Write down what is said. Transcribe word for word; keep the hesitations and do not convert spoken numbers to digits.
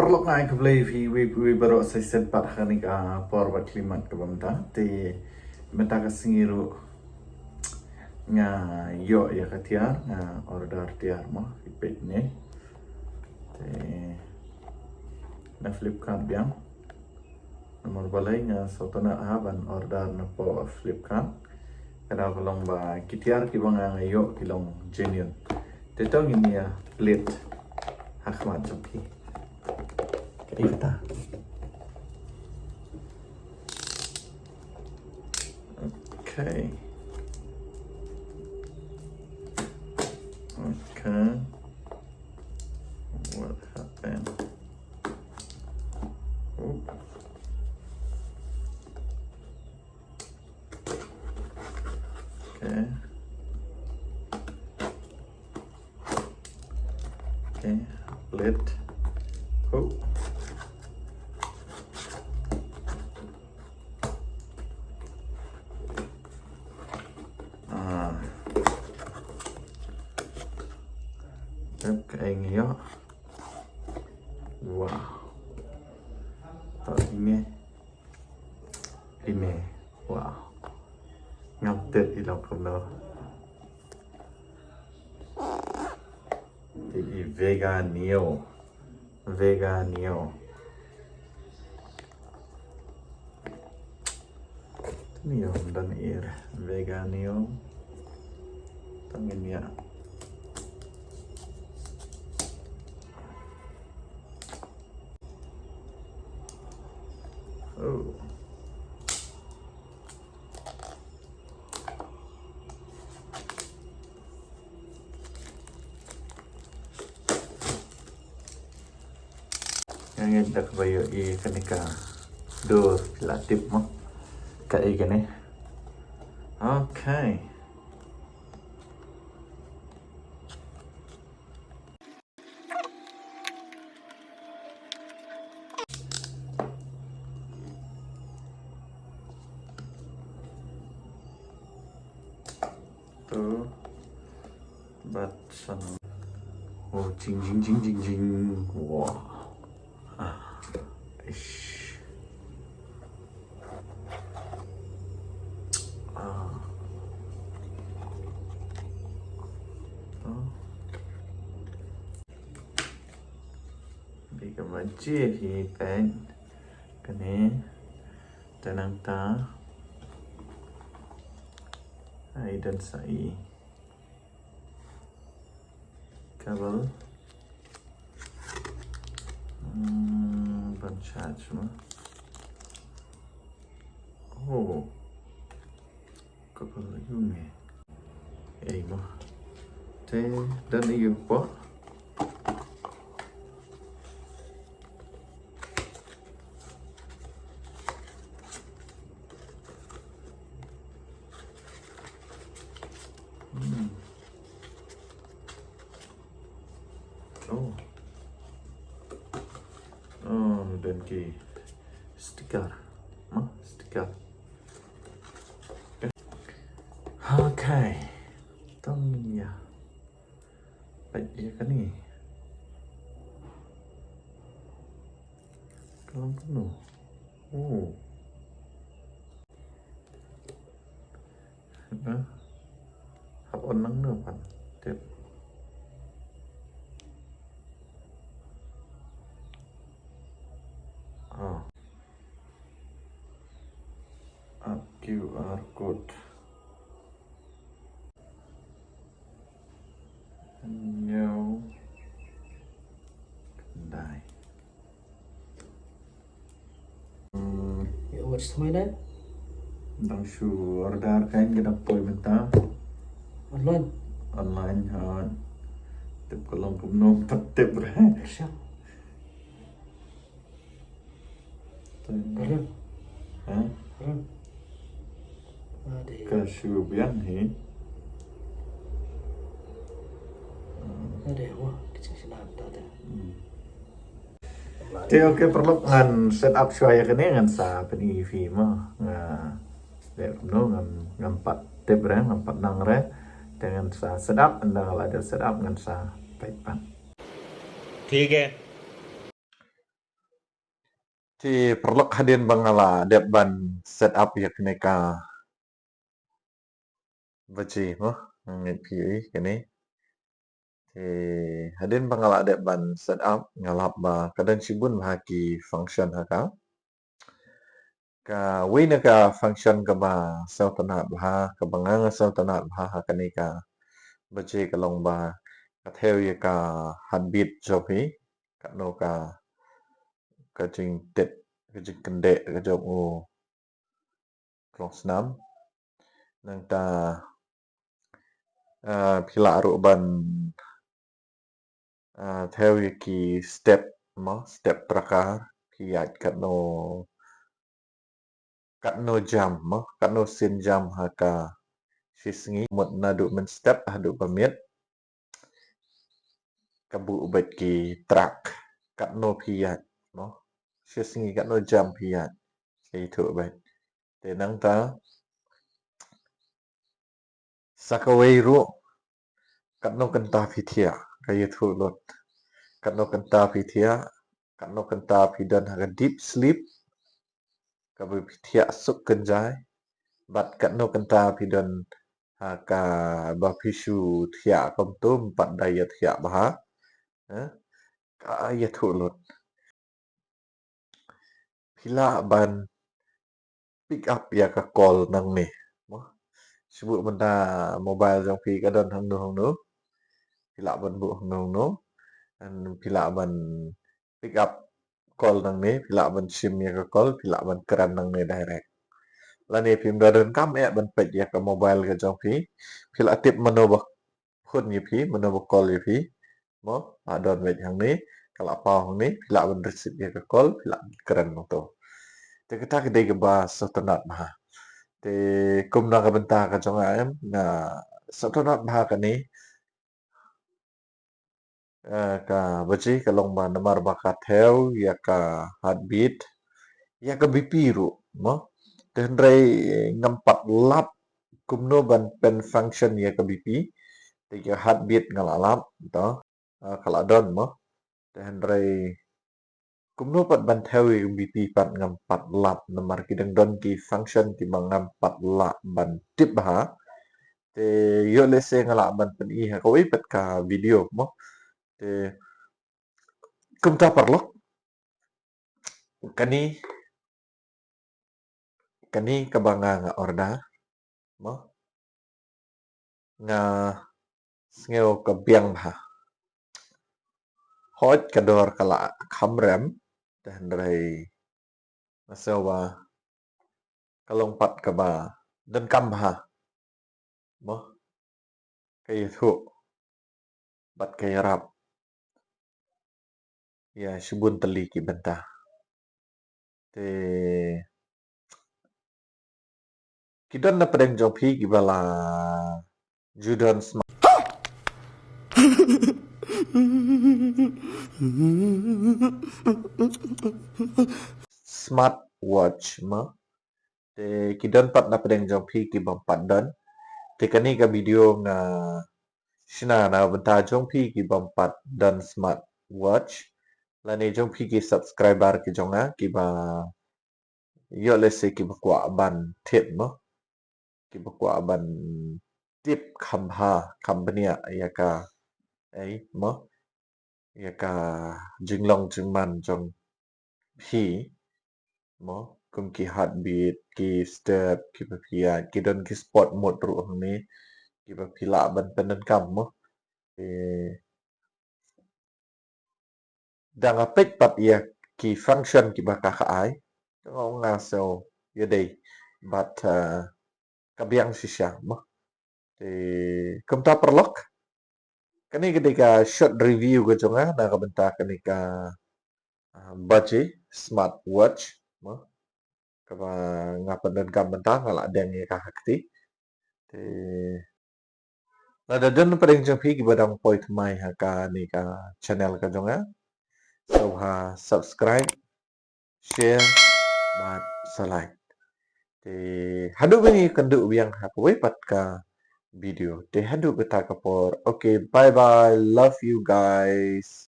Paralok, nga ai khublei ïa phi, wi, wi baroh sa shisien pat ha kane ka por ba khlem mat kaba mynta. Te mynta ka sngi ruh nga ïoh ïa ka tiar, nga order tiar mo, phi peit ne. Te na Flipkart biang. Namar balei nga sngewtynnat ha ban order na poh Flipkart. Ka daw ka long ba ki tiar kiba nga nga ïoh ki long genuine. Te to ngin ïa plie ha khmat jong ki. Kaei kata? Okay. Okay. What happened? Oh. Okay. Okay. Let. Oh. Ah. Tep ka eng yo. Wow. To ine. Ine. Wow. Ngam tip i long kumno. Te i Vega Neo. Vega Neo. Neo dan ir Vega Neo. Tangin ya. Oh. Nga ngeit da kaba ïohi kane ka dur, la tip mo kaei kane. Okay. To. Bat sana. Oh, jing, jing, jing, jing, jing. Wah. Ah. Ish. Ah. Oh. Bi ka ma ji hi pen. Kane. Te nangta. Ai, don sa i. Kabel. Hmm, ban charge mo. Oh. Kabel lagi ni. Ei mo. Te don ïa u poh. Hmm. Oh. Oh, don ki sticker. Ma, sticker. Okay. Tang ya. Peit ïa kane. Ka long kumno? Oh. Hap on nangno pat? Tip. Ah. Ap Q R code. Hynñiew khyndai. Hmm. Ïa, watch thymmai ne? Dang shu order kein, ka dang poi mynta. Online? Online, ha. Tip ka long kumno pat tip re. Sure. Karen. Ha? Karen. Ade. Ka shu biang hi. Ade, wah, kita sila ta te. Hmm. Te, okay, paralok, ngan set up shuwa ïa kane, ngan sa pyni ïa phi mo. Nga dei kumno, ngan, ngam pat tip re, ngam pat nang re. Te ngan sa set up, ynda nga la dep set up ngan sa peit pat. ठीक है। Te paralok, hadien ba nga la dep ban set up ïa kane ka baje mo, ngeit phi ïa kane. Te hadien ba nga la dep ban set up, nga lap ba ka don shibun bha ki function ha ka. Kawei na ka function kaba sngewtynnat bha, kaba nga nga sngewtynnat bha ha kane ka baje ka long ba ka thew ïa ka heartbeat jong phi, katno ka, ka jingtit, ka jingkyndit ka jong u klongsnam. Nangta, ah, phi lah ruh ban, ah, thew ïa ki step mo, step tracker, phi ïaid katno, katno jam mo, katno sien jam ha ka shi sngi, mut naduh mynstep haduh ba miet. Ka buh beit ki track katno phi ïaid mo, shi sngi katno jam phi ïaid. Ka ïathuh beit. Te nangta sa kawei ruh, katno kynta phi thiah, ka ïathuh lut. Katno kynta phi thiah, katno kynta phi don ha ka deep sleep, kaba phi thiah suk kynjai, bad katno kynta phi don ha kaba phi shu thiah kumto, ym pat da ïa thiah bha. Eh? Ka ïathuh lut. Phi lah ban pick up ïa ka call nangne mo. Shu buh mynta mobile jong phi ka don hangno hangno. Phi lah ban buh hangno hangno. And phi lah ban pick up call nangne, phi lah ban shim ïa ka call, phi lah ban kren nangne direct. Lane phim da donkam eh ban peit ïa ka mobile ka jong phi. Phi lah tip mano ba phone ïa phi, mano ba call ïa phi. Mo, la don beit hangne, ka la paw hangne, phi lah ban receive ïa ka call, phi lah ban kren nangto. Te kata ka dei kaba sngewtynnat bha. Te kum na ka bynta ka jong nga em, nga sngewtynnat bha kane, eh, ka baje ka long ba namar ba ka thew ïa ka heartbeat, ïa ka B P ruh mo. Te hynrei ngam pat lap kumno ban pynfunction ïa ka B P. Te ïa ka heartbeat nga la lap to, eh, ka la don mo. Te hynrei kumno pat ban thew ïa ka B P pat ngam pat lap, namar ki dang don ki function kiba ngam pat lah ban tip bha. Te ïoh lehse nga lah ban pyni ha kawei pat ka video mo. Te kumta paralok, kane, kane kaba nga nga order mo, nga sngew ka biang bha. Hooid ka dor ka la kham rem, te hynrei nga sngew ba ka long pat kaba donkam bha mo, ka ïathuh bad ka ïarap ïa shibun tylli ki bynta. Te ki don na pdeng jong phi kiba la ju don smart, smart watch mo. Te ki don pat na pdeng jong phi kibym pat don. Te kane ka video nga shna na bynta jong phi kibym pat don smart watch, lane jong phi ki subscriber ki jong nga kiba ïoh lehse kiba kwah ban thied mo, kiba kwah ban tip kham bha kham bniah ïa ka, ei mo, ïa ka jinglong jingman jong phi mo, kum ki heartbeat, ki step kiba phi ïaid, ki don ki sport mode ruh hangne kiba phi lah ban pyndonkam mo. Eh, da nga peit pat ïa ki function kiba ka ka ai, nga sngew ïadei bad, eh, ka biang shisha mo. Te kumta paralok, kane ka dei ka short review ka jong nga na ka bynta kane ka, ah, baje smart watch mo, kaba nga pyndonkam mynta, nga la deng ïa ka ha kti. Te lada don pdeng jong phi kiba dang poi thymmai ha kane ka channel ka jong nga, sngewbha subscribe, share bad sa like. Te haduh ban ïakynduh biang ha kawei pat ka video. Te haduh kata ka por, okay, bye bye, love you guys.